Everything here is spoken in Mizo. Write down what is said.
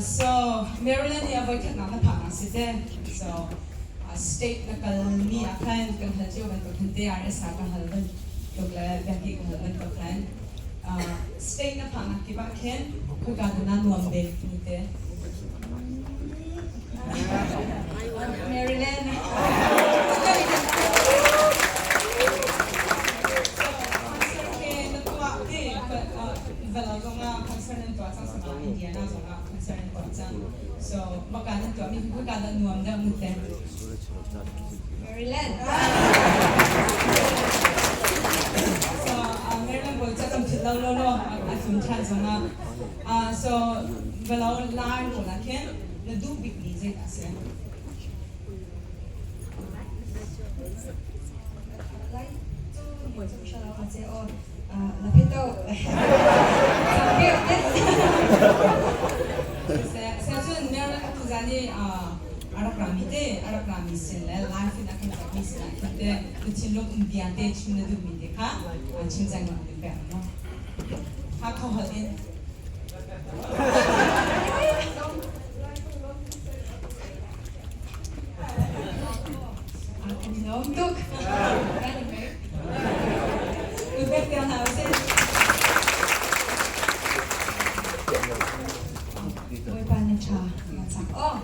So Maryland hi a voikhatnak na phak ah si te. So state na kal mi ah khan kan hal cio bantuk khan te RSA ka hal bantuk le Becky ka hal bantuk khan state na phak nak kip ah khin khoika dah na nuam bik ni te. Maryland. So maka nan tuah mi khoika dah nuam deuh mu te. Maryland. So Maryland bawi ca kan philh lo lo lo a tlun ṭhan zongah. So velo lai rawl ah khin na duh bikmi zeidah a si? Lai cu cu shala ka che o la pheto. Se cun Maryland atu zan i a rak rami te a rak rami sin le live in a kan mi sin ah khin te na thinlung um bia te chim na duhmi te kha chim cang in pek no. Ha kho holh in. Kan i lawm tuk. Ubek te hna usih. Bawipa na ṭha na cak aw.